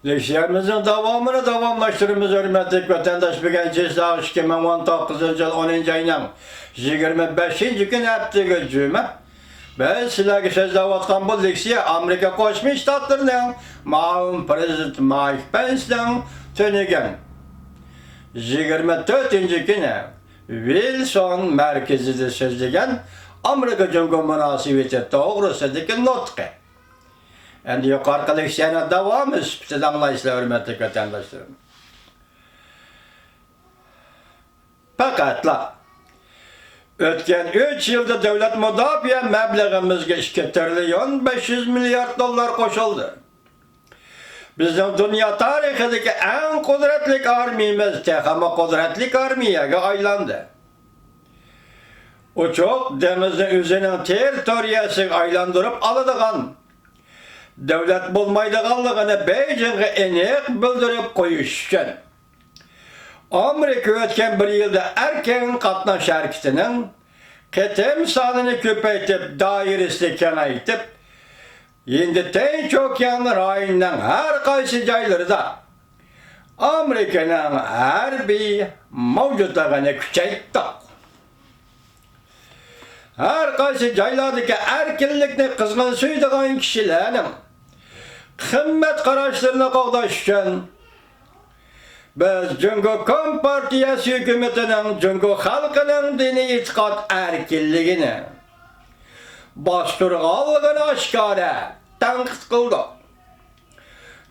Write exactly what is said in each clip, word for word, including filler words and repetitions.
لېكسىيەمىزنىڭ داۋامىنى داۋاملاشتۇرىمىز، ھۆرمەتلىك ۋەتەنداش. بۈگۈن چېسلاغ ئىككى مىڭ ئون توققۇزىنچى يىل ئونىنچى ئاينىڭ يىگىرمە بەشىنچى كۈنى، ھەپتىگە جۈمە. بىز سىلەرگە سۆزلەۋاتقان بۇ لېكسىيە ئامېرىكا قوشما شتاتلىرىنىڭ مۇئاۋىن پىرېزىدېنتى مايك پېنسنىڭ تۈنۈگۈن يىگىرمە تۆتىنچى كۈنى ۋىلسون مەركىزىدە سۆزلىگەن ئامېرىكا جۇڭگو مۇناسىۋىتى توغرىسىدىكى نۇتقى. ئەمدى يۇقىرىقى لېكسىيەنىڭ داۋامى سۈپىتىدە ئاڭلايسىلەر، ھۆرمەتلىك ۋەتەنداشلىرىم. پەقەتلا ئۆتكەن ئۈچ يىلدا دۆلەت مۇداپىئە مەبلىغىمىزگە ئىككى تىرىليون بەش يۈز مىليارد دوللار قوشۇلدى. بىزنىڭ دۇنيا تارىخىدىكى ئەڭ قۇدرەتلىك ئارمىيىمىز تېخىمۇ قۇدرەتلىك ئارمىيەگە ئايلاندى. ئوچۇق دېڭىزنى ئۆزىنىڭ تېررىتورىيەسىگە ئايلاندۇرۇپ ئالىدىغان دۆلەت بولمايدىغانلىقىنى بېيجىڭغا ئېنىق بىلدۈرۈپ قويۇش ئۈچۈن، ئامېرىكا ئۆتكەن بىر يىلدا ئەركىن قاتناش ھەرىكىتىنىڭ قېتىم سانىنى كۆپەيتىپ، دائىرىسىنى كېڭەيتىپ، ھىندى تىنچ ئوكيان رايونىنىڭ ھەر قايسى جايلىرىدا ئامېرىكىنىڭ ھەربىي مەۋجۇتلۇقىنى كۈچەيتتۇق. ھەر قايسى جايلاردىكى ئەركىنلىكنى قىزغىن سۆيىدىغان كىشىلەرنىڭ قىممەت قاراشلىرىنى قوغداش ئۈچۈن، بىز جۇڭگو كومپارتىيەسى ھۆكۈمىتىنىڭ جۇڭگو خەلقىنىڭ دىنىي ئېتىقاد ئەركىنلىكىنى باستۇرغانلىقىنى ئاشكارا تەنقىد قىلدۇق.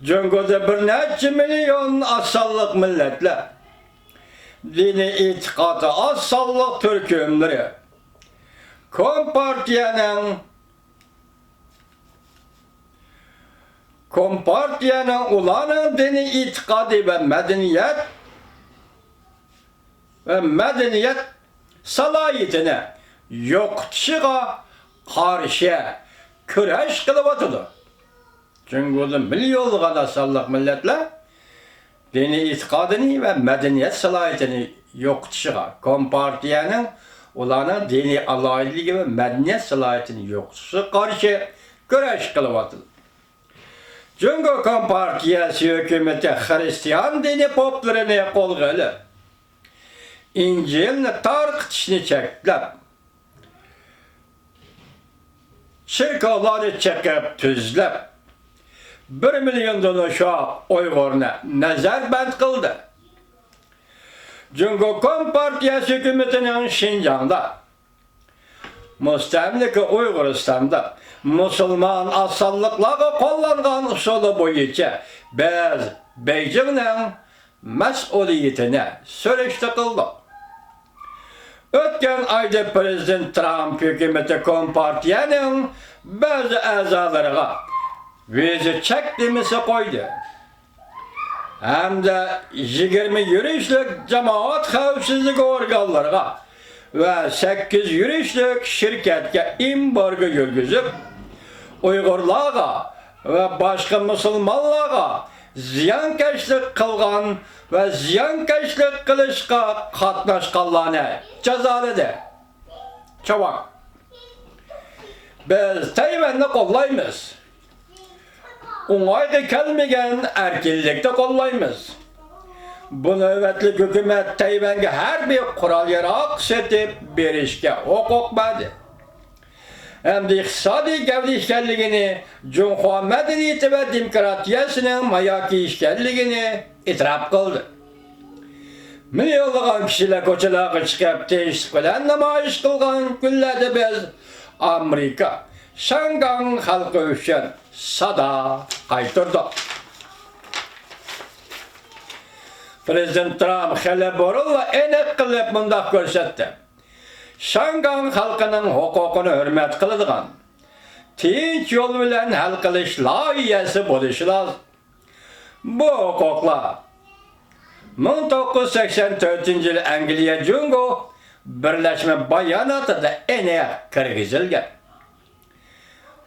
جۇڭگودا بىر نەچچە مىليون ئاز سانلىق مىللەتلەر، دىنىي ئېتىقادى ئاز سانلىق تۈركۈملىرى كومپارتىيەنىڭ، كومپارتىيەنىڭ ئۇلارنىڭ دىنىي ئېتىقادى ۋە مەدەنىيەت، ۋە مەدەنىيەت سالاھىيىتىنى يوقىتىشىغا قارشى كۈرەش قىلىۋاتىدۇ. جۇڭگودا مىليونلىغان ئاز سانلىق مىللەتلەر دىنىي ئېتىقادىنى ۋە مەدەنىيەت سالاھىيىتىنى يوقىتىشىغا، كومپارتىيەنىڭ ئۇلارنىڭ دىنىي ئالاھىدىلىكى ۋە مەدەنىيەت سالاھىيىتىنى يوقىتىشىغا قارشى كۈرەش قىلىۋاتىدۇ. جۇڭگو كومپارتىيەسى ھۆكۈمىتى خىرىستىيان دىنىي پوپلىرىنى قولغا ئېلىپ، ئىنجىلنى تارقىتىشنى چەكلەپ، چېركاۋلارنى چېقىپ تۈزلەپ، بىر مىليوندىن ئوشۇق ئۇيغۇرنى نەزەربەند قىلدى. جۇڭگو كومپارتىيەسى ھۆكۈمىتىنىڭ شىنجاڭدا، مۇستەملىكە ئۇيغۇرىستاندا مۇسۇلمان ئاز سانلىقلارغا قوللانغان ئۇسۇلى بويىچە بىز بېيجىڭنىڭ مەسئۇلىيىتىنى سۈرۈشتە قىلدۇق. ئۆتكەن ئايدا پىرېزىدېنت ترامپ ھۆكۈمىتى كومپارتىيەنىڭ بەزى ئەزالىرىغا ۋىزا چەكلىمىسى قويدى ھەمدە يىگىرمە يۈرۈشلۈك جامائەت خەۋپسىزلىكى ئورگانلىرىغا ۋە سەككىز يۈرۈشلۈك شىركەتكە ئېمبارگو يۈرگۈزۈپ، ئۇيغۇرلارغا ۋە باشقا مۇسۇلمانلارغا زىيانكەشلىك قىلغان ۋە زىيانكەشلىك قىلىشقا قاتناشقانلارنى جازالىدى. چاۋاك. بىز تەيۋەننى قوللايمىز. ئوڭايغا كەلمىگەن ئەركىنلىكنى قوللايمىز. بۇ نۆۋەتلىك ھۆكۈمەت تەيۋەنگە ھەربىي قورال-ياراغ سېتىپ بېرىشكە ھوقۇق بەردى ھەمدە ئىقتىسادىي گەۋدە ئىكەنلىكىنى، جۇڭخۇا مەدەنىيىتى ۋە دېموكراتىيەسىنىڭ ماياكى ئىكەنلىكىنى ئېتىراپ قىلدى. مىليونلىغان كىشىلەر كوچىلارغا چىقىپ، تىنچلىق بىلەن نامايىش قىلغان كۈنلەردە بىز ئامېرىكا شياڭگاڭ خەلقى ئۈچۈن سادا قايتۇردۇق. پىرېزىدېنت ترامپ خېلى بۇرۇنلا ئېنىق قىلىپ مۇنداق كۆرسەتتى: شياڭگاڭ خەلقىنىڭ ھوقۇقىنى ھۆرمەت قىلىدىغان، تىنچ يول بىلەن ھەل قىلىش لايىھەسى بولۇشى لازىم. بۇ ھوقۇقلار مىڭ توققۇز يۈز سەكسەن تۆتىنچى يىلى ئەنگلىيە جۇڭگو بىرلەشمە باياناتىدا ئېنىق كىرگۈزۈلگەن.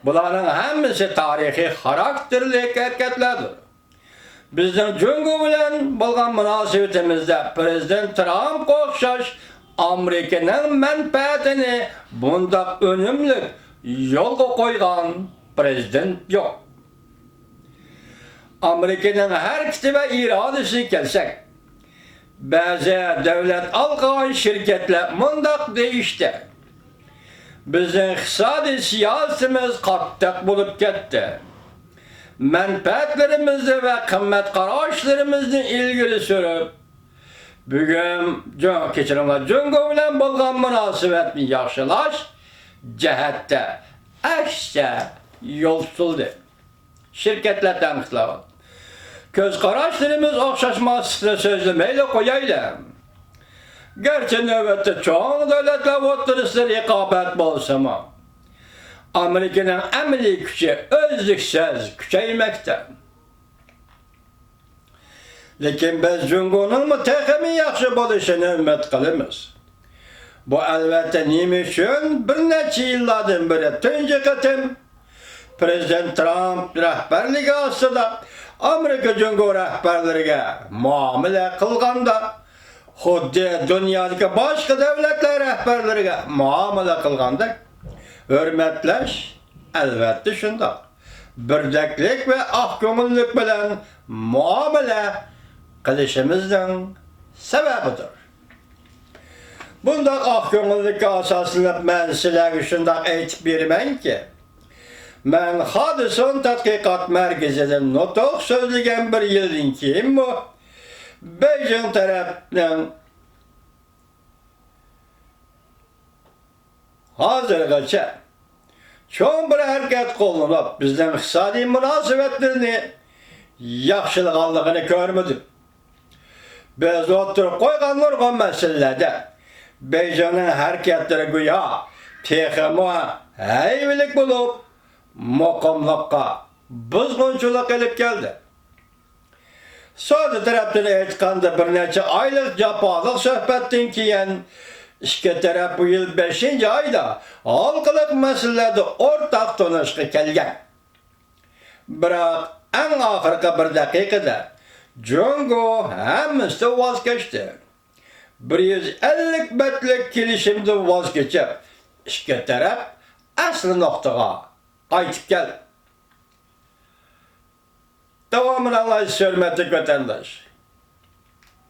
بۇلارنىڭ ھەممىسى تارىخىي خاراكتېرلىك ھەرىكەتلەردۇر. بىزنىڭ جۇڭگو بىلەن بولغان مۇناسىۋىتىمىزدە پىرېزىدېنت ترامپقا ئوخشاش ئامېرىكىنىڭ مەنپەئەتىنى بۇنداق ئۈنۈملۈك يولغا قويغان پىرېزىدېنت يوق. ئامېرىكىنىڭ ھەرىكىتى ۋە ئىرادىسىگە كەلسەك، بەزى دۆلەت ئالقىغان شىركەتلەر مۇنداق دېيىشتى: بىزنىڭ ئىقتىسادىي سىياسىتىمىز قاتتىق بولۇپ كەتتى. مەنپەئەتلىرىمىزنى ۋە قىممەت قاراشلىرىمىزنى ئىلگىرى سۈرۈپ، بۈگۈن، جۇ-، كەچۈرۈڭلار، جۇڭگو بىلەن بولغان مۇناسىۋەتنى ياخشىلاش جەھەتتە ئەكسىچە يول تۇتۇلدى. شىركەتلەر تەنقىدلەۋاتىدۇ. كۆز قاراشلىرىمىز ئوخشاشماسلىقىنى سۆزلىمەيلى قويايلى. گەرچە نۆۋەتتە چوڭ دۆلەتلەر ئوتتۇرىسىدا رىقابەت بولسىمۇ، ئامېرىكىنىڭ ئەمەلىي كۈچى ئۈزلۈكسىز كۈچەيمەكتە. لېكىن بىز جۇڭگونىڭمۇ تېخىمۇ ياخشى بولۇشىنى ئۈمىد قىلىمىز. بۇ، ئەلۋەتتە، نېمە ئۈچۈن بىر نەچچە يىللاردىن بېرى تۇنجى قېتىم پرېزىدېنت ترامپ رەھبەرلىكى ئاستىدا ئامېرىكا جۇڭگو رەھبەرلىرىگە مۇئامىلە قىلغاندا، خۇددى دۇنيادىكى باشقا دۆلەتلەر رەھبەرلىرىگە مۇئامىلە قىلغاندەك ھۆرمەتلەش، ئەلۋەتتە شۇنداق، بىردەكلىك ۋە ئاق كۆڭۈللۈك بىلەن مۇئامىلە قىلىشىمىزنىڭ سەۋەبىدۇر. بۇنداق ئاق كۆڭۈللۈككە ئاساسلىنىپ، مەن سىلەرگە شۇنداق ئېيتىپ بېرىمەنكى، مەن خادىسون تەتقىقات مەركىزىدە نۇتۇق سۆزلىگەن بىر يىلدىن كېيىنمۇ بېيجىڭ تەرەپنىڭ ھازىرغىچە چوڭ بىر ھەرىكەت قوللىنىپ، بىزنىڭ ئىقتىسادىي مۇناسىۋەتلىرىنى ياخشىلىغانلىقىنى كۆرمىدىم. بىز ئوتتۇرىغا قويغان نۇرغۇن مەسىلىلەردە بېيجىڭنىڭ ھەرىكەتلىرى گويا تېخىمۇ ھەيۋىلىك بولۇپ، مۇقىملىققا بۇزغۇنچىلىق ئېلىپ كەلدى. سودا تەرەپتىن ئېيتقاندا، بىر نەچچە ئايلىق جاپالىق سۆھبەتتىن كېيىن، ئىككى تەرەپ بۇ يىل بەشىنچى ئايدا ھالقىلىق مەسىلىلەردە ئورتاق تونۇشقا كەلگەن. بىراق، ئەڭ ئاخىرقى بىر دەقىقىدە جۇڭگو ھەممىسىدىن ۋاز كەچتى. بىر يۈز ئەللىك بەتلىك كېلىشىمدىن ۋاز كېچىپ، ئىككى تەرەپ ئەسلى نۇقتىغا قايتىپ كەلدى. داۋامىنى ئاڭلايسىز، ھۆرمەتلىك ۋەتەنداش.